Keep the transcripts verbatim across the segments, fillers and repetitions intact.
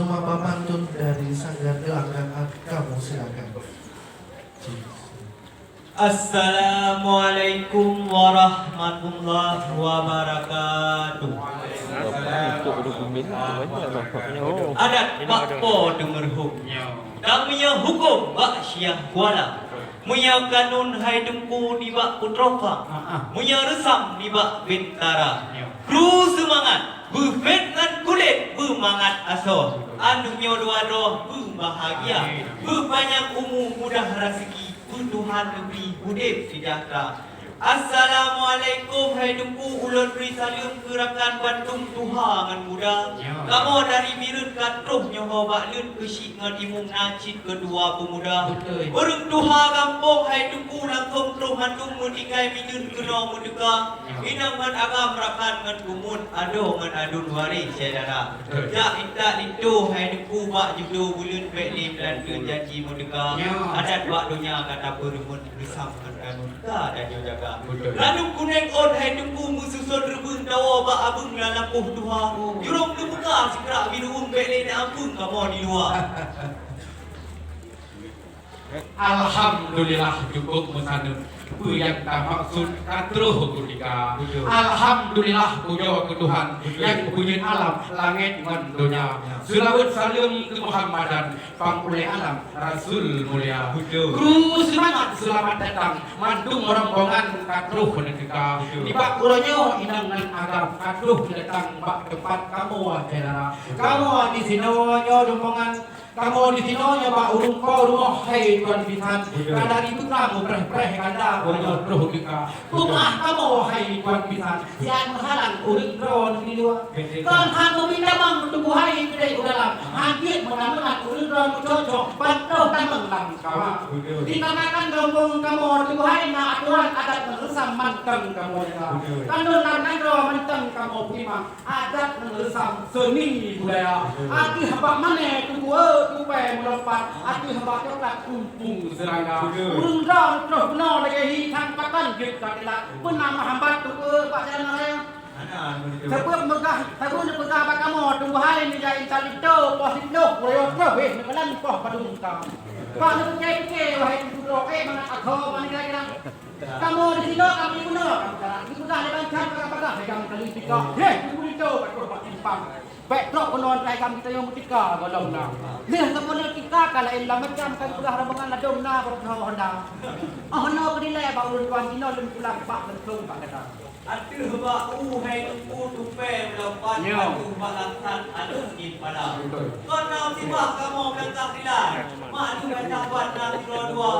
Bersama pantun dari Sanggar Gelanggang, kamu silakan. Assalamualaikum warahmatullahi wabarakatuh. Adat bak po teumeuruhom. Tamia huköm bak Syiah Kuala. Meunyoe kanun hai Teungku nibak Putroe Phang. Meunyoe reusam nibak Bintara. Kru seumangat, beufet ngon kulét beumangat asoe. Aneuk nyoe dua droe beubahgia, beupanyang umu, mudah raseuki, beu Tuhan neubri udép seujahteura. Assalamualaikum hai Teungku, ulôn bri saleuem keu rakan bandum tuha ngon muda. Kamoe dari Bireuen ka troh nyoe bak leuet keuchik ngon imum na cit keudua peumuda. Ureuëng tuha gampông hai Teungku langsong troh mandum meutinggai mideuen keunoe meuteuka. Inong ngon agam rakan ngon geumun adoe ngon aduen waréh syedara. Jak intat linto hai Teungku bak judo buleuen bék lé meulanteuen janji meuteuka. Adat bak donya ka tapeureumeun reusam ngon kanun ka tanyoe jaga. Ranub kunéng ôn hai Teungku meususon reubeuen tawoe bak abeueng lam lampôh tuha. Jurông teubuka sikrak biruweueng bék lé na ampun kamoe di luwa. Alhamdulillah, cukup meusaneuk. Peue nyang tamaksud ka troh kutika. Alhamdulillah, pujoe keu Tuhan nyang peujeuet alam langét ngon donya. Seulaweuet saleuem keu Muhammadan, pangulée alam, rasul mulia. Kru seumangat seulamat datang, mandum rombongan ka troh neuteuka. Nibak uroe nyoe inong ngon agam ka troh datang bak teumpat kamoe syedara. Kamoe disinoe nyoe rombongan Kamoe disinoe nyoe bak ureuëng po rumoh hai tuan bisan. Ka dari Bukang mupreh-preh ganda uroe nyoe troh teuka. Peumeu'ah kamoe hai tuan bisan, siat meuhalang ureuëng droe di luwa. Kon han meubiet tamong tuboh hai keudeh u dalam. Han jeuet meunan-meunan ureuëng droe meucocok ban troh tamong lam kama. Dikarenakan gampông kamoe tuboh hai na atoran adat ngon reusam mantong kamoe jaga. Kanun lam nanggroe mantong kamoe peulima. Adat ngon reusam seuni budaya. Ateueh bak mané tuboh tupée meulompat, ateueh bak coklat umpung seurangga. Ureuëng droe troh keunoe lagée hi thang pakan jeuet ka teulat. Peue na meuhambat tuboh bak jalan raya? Sapeue peugah, sapeue neupeugah bak kamoe tuboh hai meunyoe intat linto poh siplôh, uroe nyoe troh wéh neukalon poh padum ka. Bak neupike-pike wahai tuboh droe, ék mangat asoe bak neugara. Kamoe disinoe ka meugunoe, kamoe galak. Dipeugah lé bansa bagah-bagah lé gam kali tika. Heh, geupeurintah bak troh bak simpang. Bék trok keunoe ngon gam geutanyoe meutika gohlom na. Lheueh saboh lheueh tika ka laén lam macam ka geupeugah rombongan ladôm na bak troh honda. Oh, noe keudilée bak ureuëng tuan jinoe lôn pulang bak leumpung bak gata. Ateueh bak u hai teungku tupée meulompat, ateueh bak langsat aneuëk jih pada. Kon na sibah kamoe beulangkah dilan. Mak lôn gata buat na sidroe dua.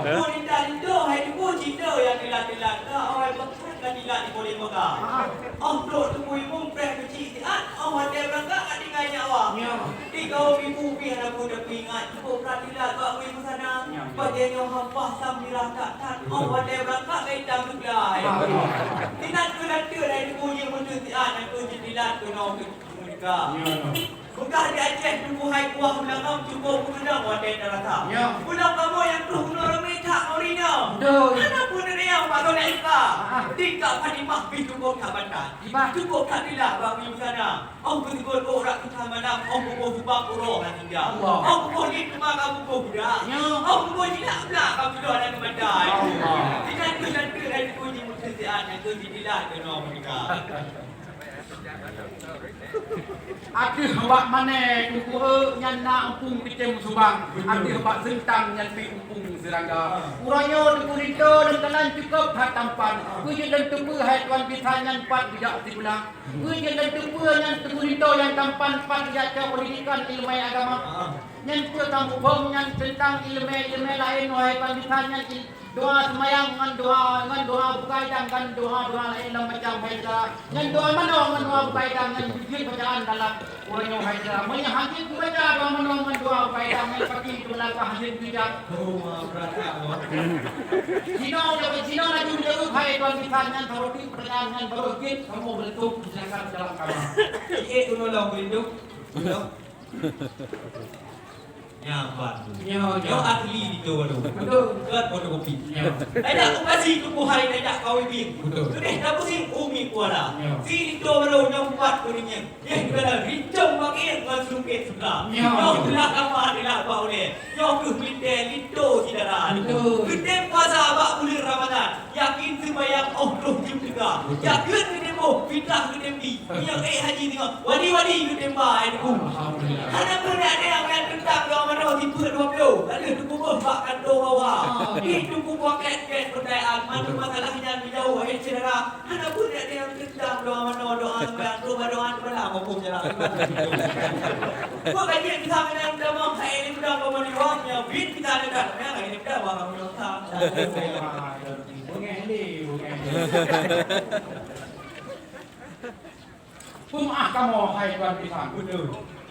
Ngon intat linto hai teungku cinta nyang dilat-dilat. Ka awai beukat ka dilat di boleh mega. Oh trok teungku imum preh keuchik siat. Oh watée beurangkat ka tinggai nyawa. Di kaum ibu pih hana peue tapeuingat. Cukup brat dilat bak mui meusana. Bajée nyoe hampah sam mirah that-that. Oh watée beurangkat ka itam teuglai. Inan keu lanteue hai teungku jih meunteue siat nyang keu jih dilat keunoe keu meudeka. Beukah di Aceh tuboh hai kuah ulangam cukup meukeunong watée tarasa. Ulông kamoe nyang troh keunoe ramé that ngon rinong. Hana peue neuriang bak droeneuh ka. Tingkat Fatimah pih cukup that bantai. Cukup that dilat bak mui meusana. Oh beutôi ôk rak tuha malam, oh buboh subak uroe hana tinggai. Oh buboh lé teuma ka buboh budak. Oh buboh jilak blak ka tudoh aneuk geumatai. Inan keu lanteue hai teungku jih meuseusiat nyang keu jidilat keunoe meudeka. Ateueh bak mané tuboh nyan na umpung keucém subang, ateueh bak seuntang nyan pih umpung seurangga. Uroe nyoe teungku linto lôn kalon cukup that tampan. Peue jeuet lôn teupeue hai tuan bisan nyan pat geujak sikula. Peue jeuet lôn teupeue nyan teungku linto nyang tampan pat geujak cok peundidikan ileumèe agama. Nyan peue ka muphom nyan teuntang ileumèe-ileumèe laén wahai tuan bisan nyan. Doa seumayang ngon doa, ngon doa bukai dang, ngon doa-doa laén lam macam hai syedara. Ngon doa manoe ngon doa bukai dang, ngon jeuet bacaan dalam uroe nyoe hai syedara. Meunyoe hana kubaca doa manoe ngon doa bukai dang, ngon paki teulangkah hanjeuet geujak. Sinoe laju, sinoe laju jaweueb hai tuan bisan nyan, saboh teuk peurtanyaan nyan barô jeuet kamoe beuleutoh silakan dalam kama. Ié unoe lom beuleutoh. Nyan pat. Nyoe, nyoe asli linto baru. Betul. Bukan fotokopi. Nyoe. Tajak koperasi tuboh hai tajak kawé bing. Betul. Keudeh tapusing umi kuala. Nyoe. Si linto baru nyoe pat kuning nyan. Yeh, keunan rincong bak ié ngon sulung Nyoe. Nyoe lah kama dilak bak ulèe. Nyoe keuh mintèe linto syedara. Betul. Geutem puasa bak buleuen Ramadhan. Yakin seumayang óh troh jeuem teuga. Betul. Jakeuet geutem boh, fitrah geutem bi. Nyoe ék haji singoh. Wali-wali geutem ba, eh, Teungku. Alhamdulillah. Hana peureulèe nyang teuntang doa manoe sipeuet dua ploh. Ka lheueh teupeubeuet bak kantô bawah. Ah. Di Teungku buah kèt-kèt peundai an. Mandum masalah nyan geujaweueb, eh, syedara. Hana peue jak teuntang doa manoe, doa seumayang, doa, doa seumayang, hukôm jalan. Buat gaji bisa menang damang, saya ini udah ngomong di ruang, ya, bit kita ada dah, ya, ini udah barang udah utang. Bengeh ni, bengeh ni. Peumaah kamoe, hai tuan bisan. Betul.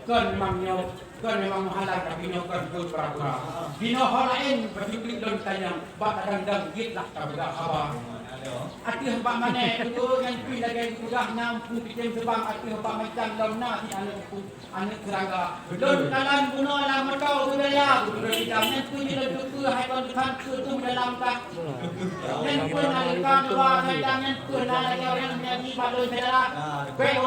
Kon memang nyoe, kon memang meuhalang, tapi nyoe kon pura-pura. Binoe ho laén bajeuet lôn tanyong, bak kadang-kadang jeuet lah tapeugah haba. Ateueh bak manèh, beutôi nyan pih lagèe geupeugah, na Empu Picém Seubang, ateueh bak macang lom na cit aneuk empu, aneuk seurangga. Lôn kalon bunoe lam moto budaya, beutôi nyan pih lôn teupeue hai kon teukan keu tu dalam kah. Nyan pun na leuka dua, kadang nyan pun na lagèe ureueng nyanyi bak lôn syedara. Bèk